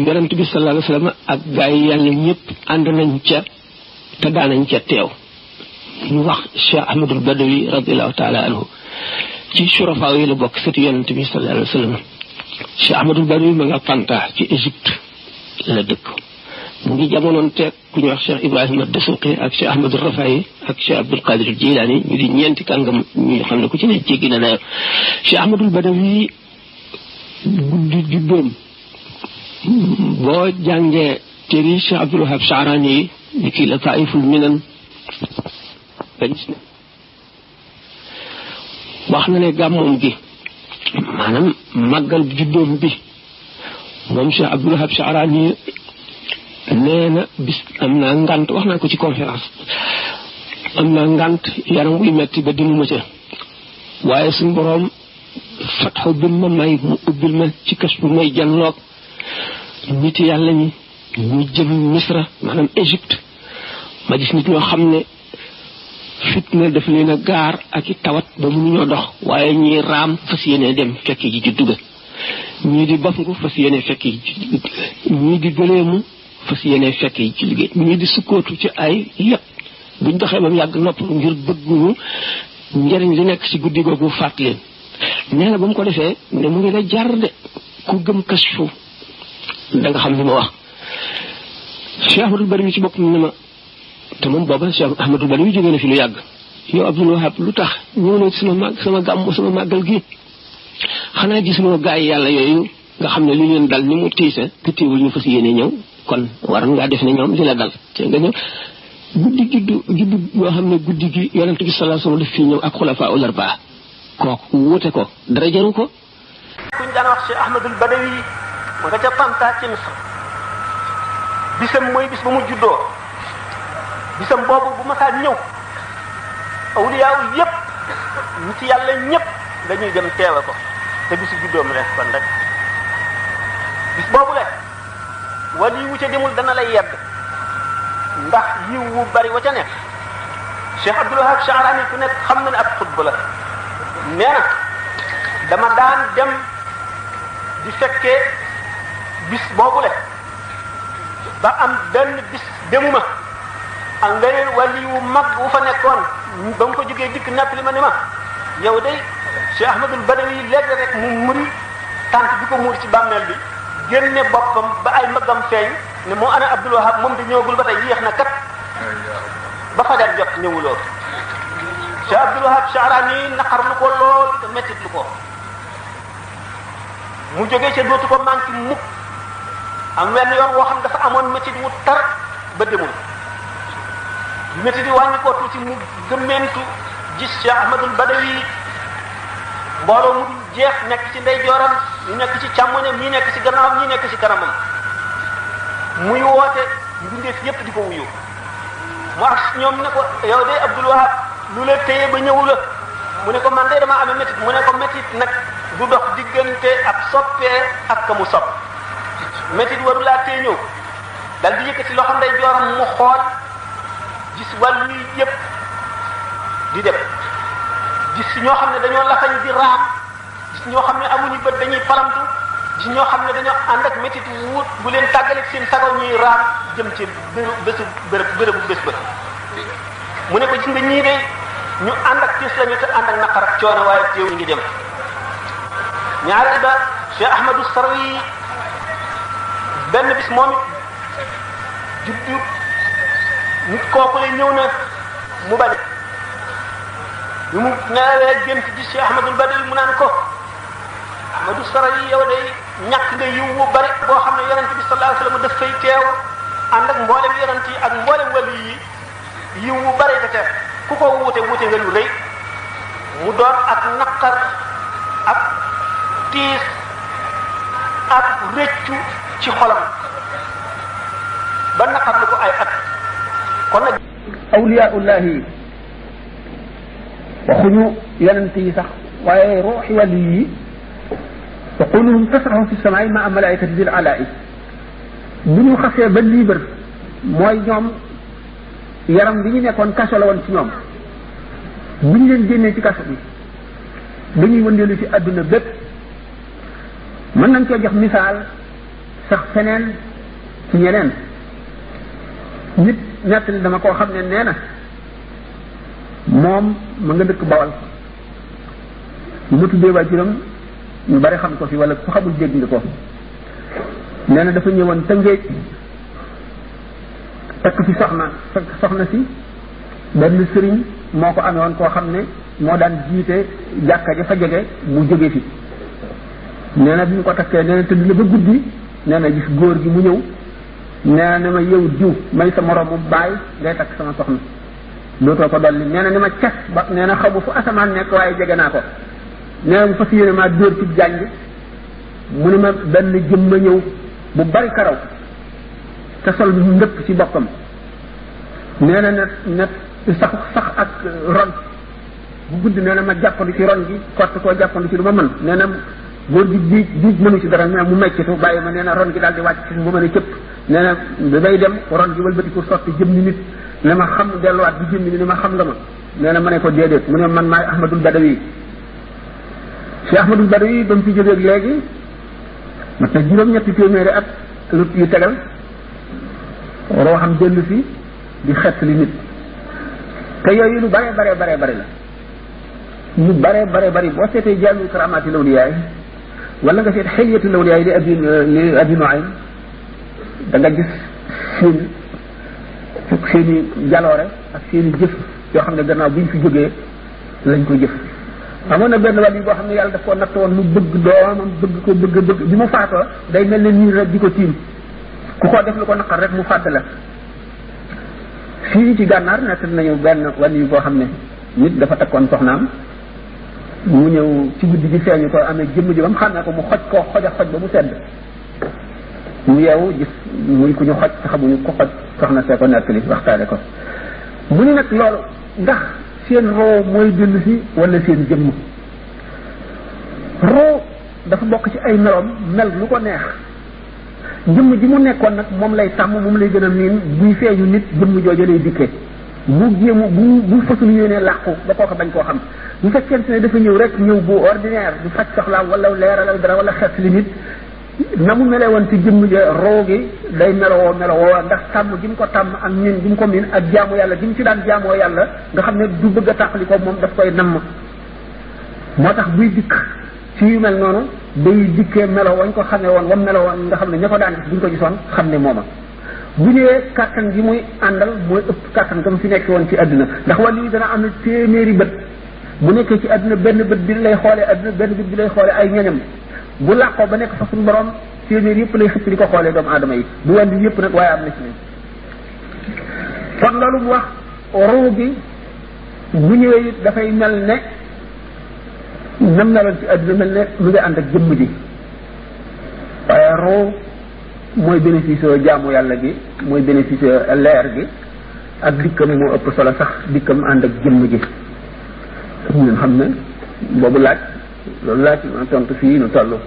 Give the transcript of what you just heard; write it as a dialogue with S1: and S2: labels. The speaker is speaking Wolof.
S1: yonent bi sallallahu alayhi wasallam ak gaa yi yàlla ñëpp ànd nañ ca te daanañ ca teew ñu wax Cheikh Ahmadul Badawi radiallahu taala anhu ci surafa yi la bokk sëti yonent bi sallallahu alayhi wasallam Cheikh Ahmadul Badawi ma nga Fanta ci Égypte la dëkk mu ngi jamonoon teeg ku ñuy wax Cheikh Ibrahima Dasuqi ak Cheikh Ahmadul Rafayi ak Cheikh Abdul Qadir Jilani ñu di ñeenti kàngam ñu xam ne ku ci ne jéggi na dayo Cheikh Ahmadul Badawi guddi juddoom boo jàngee téere Cheikh Abdul Wahab Sha'rani yi ni kii la Taiful Minan wax na ne gàmmoom gi maanaam màggal juddoom bi moom Cheikh Abdul Wahab Sha'rani nee na bis am naa ngant wax naa ko ci conférence am naa ngant yaram buy metti ba dimuma ca waaye suñu boroom fatxu bi ma may mu ubbil ma ci kas bu may janloog nit yàlla ñi ñu jëm Misra maanaam Égypte ma gis nit ñoo xam ne fitna daf leen a gaar ak i tawat ba mënuñoo dox waaye ñii raam fas yéene dem fekki ji juddu ga ñii di bafangu fas yéene fekki ji ñii di gëleemu fas yéene fekki ci liggéey ñii di sukkootu ci ay yëpp buñ doxee ba mu yàgg noppalu ngir bëgguñu njëriñ li nekk ci guddi googu fàtt leen nee na ba mu ko defee ne mu ngi la jar de ku gëm kashfu da nga xam li ma wax Cheikh Ahmadul Badawi ci bopp ne ma te moom booba Cheikh Ahmadul Badawi jógee na fi lu yàgg yow Abdul Wahab lu tax ñëw na ci sama gàmm sama màggal gi xanaa gisuloo gaa yi yàlla yooyu nga xam ne li leen dal ni mu tiise te teewul ñu fas yéene ñëw kon war ngaa def ne ñoom li la dal te nga ñëw guddi juddu yoo xam ne guddi gi yonent bi sallallahu alayhi wasallam daf fii ñëw ak xulafaa ul arbaa kooku wute ko dara jaru ko
S2: kuñ daan wax Cheikh Ahmadul Badawi ma nga ca Fanta ci Misr bisam mooy bis ba mu juddoo bisam boobu bu ma saa ñëw awliyaaw yépp ñi ci yàlla ñépp dañuy dem teewe ko te bisu juddoom rek kon rek bis boobu le wala yi wu ca demul dana lay yedd ndax yiw wu bari wa ca nekk Cheikh Abdul Wahab Sha'rani ku nekk xam na ne ab xutba la nee na dama daan dem di fekkee bis boobu le ba am benn bis demuma ak ngëneel wàllu wu mag wu fa nekkoon ba mu ko jógee dikk napp li ma ne ma yow day Cheikh Ahmadul Badawi léegi rek mu muri tànk bi ko muur ci bàmmeel bi génne boppam ba ay magam feeñ ne moo ana Abdul Wahab moom di ñëwagul ba tey yéex na kat ba fajar jot ñëwuloo Cheikh Abdul Wahab Sha'rani naqar lu ko lool te mettit lu ko mu jógee ca dootu ko manqué mukk am wenn yoon woo xam dafa amoon mettit wu tar ba demul métti di wàññi ko tuuti mu gëmmentu gis Cheikh Ahmadul Badawi mbooloo mu dul jeex nekk ci ndeyjooram ñu nekk ci càmmoñam ñi nekk ci gannaawam ñi nekk ci kanamam muy woote mbindeef yépp di ko wuyu mu ak ñoom ne ko yow de Abdul Wahab lu la téye ba ñëwu la mu ne ko man de dama amee métit mu ne ko métit nag du dox diggante ab soppee ak ka mu sopp métit waru laa téye ñëw dal di yëkkati loxo ndeyjooram mu xool gis wàllu yi yëpp di dem gis ñoo xam ne dañoo lafañ di raam gis ñoo xam ne amuñu bët dañuy palamtu gis ñoo xam ne dañoo ànd ak métit wut bu leen tàggaleeg seen sago ñuy raam jëm ci bërëbu bés ba mu ne ko gis nga ñii de ñu ànd ak tiis lañu te ànd ak naqar ak coono waaye teew ñu ngi dem ñaareel ba Cheikh Ahmadou Sarwi benn bis moom it juddu nit kooku la ñëw na mu bañ bi mu neewee gént di Cheikh Ahmadul Badawi mu naan ko Ahmadou Sarwi yow day ñàkk nga yiw wu bari boo xam ne yonent bi sallallahu alayhi wasallam daf fay teew ànd ak mboolem yonent yi ak mboolem wali yi yiw wu bari da teew ku ko wuute nga lu rëy mu doon ak naqar ak tiis ak rëccu ci xolam ba naqar lu ko ay at kon nag
S3: awliyaullahi yi waxuñu yonent yi sax waaye ruuxi wàllu yi yaquluhum tasraxu fi samaai ma malaikati bil alaa'i bu ñu xasee ba libre mooy ñoom yaram bi ñu nekkoon kaso la woon ci ñoom bu ñu leen génnee ci kaso bi dañuy wëndeelu ci àdduna bépp mën nañ coo jox misaal sax feneen ci ñeneen nit nettali dama koo xam ne nee na moom ma nga dëkk Bawal mu tuddee waajuram ñu bari xam ko fi wala ku xamul dégg nga ko nee na dafa ñëwoon Tëngéej takk fi soxna si benn sëriñ moo ko amee woon koo xam ne moo daan jiite jàkka ja fa jege mu jóge fi nee na bi ñu ko takkee nee na tëdd na ba guddi nee na gis góor gi mu ñëw nee na ma yow diw may sa moroomu baay ngay takk sama soxna dootoo ko dolli nee na ni ma cas ba nee na xaw ma fu asamaan nekk waaye jege naa ko nee na mu fas yéene maa dóor ci jànj mu ne ma benn jëm ma ñëw bu bari karaw te sol ndëpp ci boppam nee na net sax ak ron bu gudd nee na ma jàppandu ci ron gi kott koo jàppandu ci lu ma mën nee na góor gi diig mënu ci dara nee na mu meccitu bàyyi ma nee na ron gi daal di wàcc ci bu ma ne cëpp nee na damay dem ron gi wëlbati ko sotti jëm ni nit ne ma xam delluwaat bi jëm ni ma xam nga ma nee na ma ne ko déedéet mu ne man maay Ahmadul Badawi Cheikh Ahmadul Badawi ba mu fi jógee léegi mat na juróom-ñetti téeméeri at yu tegal waroo xam dellu si di xett li nit te yooyu lu bare la lu bare boo seetee jàllu karamaati lawliyaay wala nga seet xiliyatu lawliyaay li abi Nuaym da nga gis seeni jaloore ak seeni jëf yoo xam ne gannaaw bu ñu fi jógee lañ ko jëf amoon na benn wàll yi boo xam ne yàlla daf koo natt woon lu bëgg doomam bëgg bi mu faatoo day mel ne nii rek di ko tiim ku ko def lu ko naqar rek mu fàdd la fii ci gànnaar nekk nañu benn wàll yi boo xam ne nit dafa takkoon soxnaam mu ñëw ci guddi gi feeñu ko amee jëmm ji ba mu xam ne ko mu xoj koo xoj ba mu sedd mu yeewu gis muy ku ñu xoj te xamuñu ko xoj soxna see ko nekk li waxtaane ko mu ni nag loolu ndax seen roo mooy dellu si wala seen jëmm roo dafa bokk ci ay meloom mel lu ko neex jëmm ji mu nekkoon nag moom lay tàmm moom lay gën a miin buy feeñu nit jëmm jooju lay dikkee bu jéemu bu fasul yéenee làqu ba kooka bañ koo xam bu fekkente ne dafa ñëw rek ñëw bu ordinaire du faj soxlaam wala leeralal dara wala xeet li nit na mu melee woon ci jëmm ja roo gi day melowoo ndax tàmm gi mu ko tàmm ak miin gi mu ko miin ak jaamu yàlla gi mu ci daan jaamoo yàlla nga xam ne du bëgg a tàqali ko moom daf koy namm moo tax buy dikk ci yu mel noonu day dikkee melo wañ ko xamee woon wam melo woon nga xam ne ña ko daan gis buñ ko gisoon xam ne mooma bu ñëwee kàttan gi muy àndal mooy ëpp kàttan ga mu fi nekk woon ci àdduna ndax wàllu yi dana am na téeméeri bët bu nekkee ci àdduna benn bët bi lay xoolee àdduna benn bët bi lay xoolee ay ñoñam bu làqoo ba nekk fa suñu borom téeméer yëpp lay xëpp di ko xoolee doomu aadama yi du wàllu yëpp nag waaye am na ci ne kon loolu mu wax ruu gi bu ñëwee it dafay mel ne nam meloon ci àdduna mel ne mu ngi ànd ak jëmm ji waaye ruu mooy bénéfice jaamu yàlla gi mooy bénéfice leer gi ak dikkam moo ëpp solo sax dikkam ànd ak jëmm ji ñun xam ne boobu laaj loolu laaj ma tontu fii nu toll